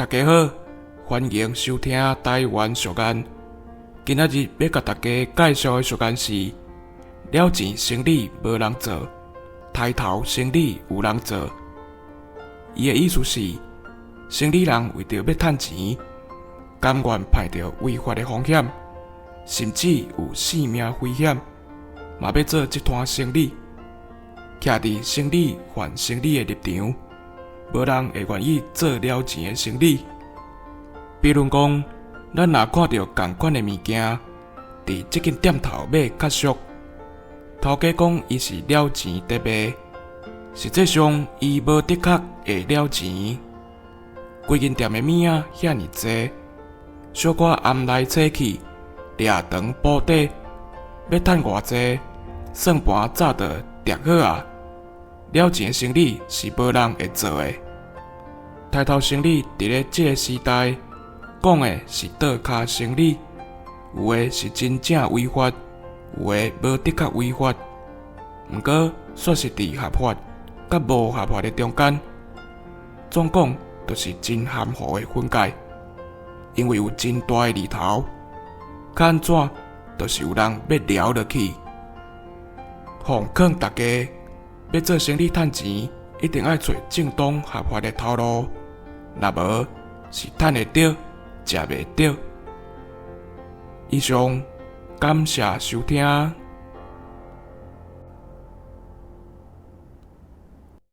大家好，歡迎收聽台灣俗諺。今仔日欲共大家介紹的俗諺是：了錢生理無人做，刣頭生理有人做。伊的意思是，生理人為著欲趁錢，甘願冒著違法的風險，甚至有性命危險，嘛欲做這攤生理。徛佇生理還生理的立場，無人會願意做了錢的生理。比如講，咱若看著仝款的物件，佇這間店頭買較俗，頭家講伊是了錢佇賣，實際上伊無的確會了錢。規間店的物仔遐爾濟，小可掩來扯去，掠長補短，欲趁偌濟，算盤早就疊好矣。了錢的生理是無人會做的。刣頭生理佇咧這个時代，講的是倒跤生理，有的是真正違法，有的無的確違法，毋過煞是佇合法佮無合法的中間，總講就是真含糊的分界，因為有真大的厘頭，較按怎，就是有人欲撩落去。奉勸大家，欲做生理趁錢，一定愛揣正當合法的頭路，若無是趁會著，食袂著。以上，感謝收聽。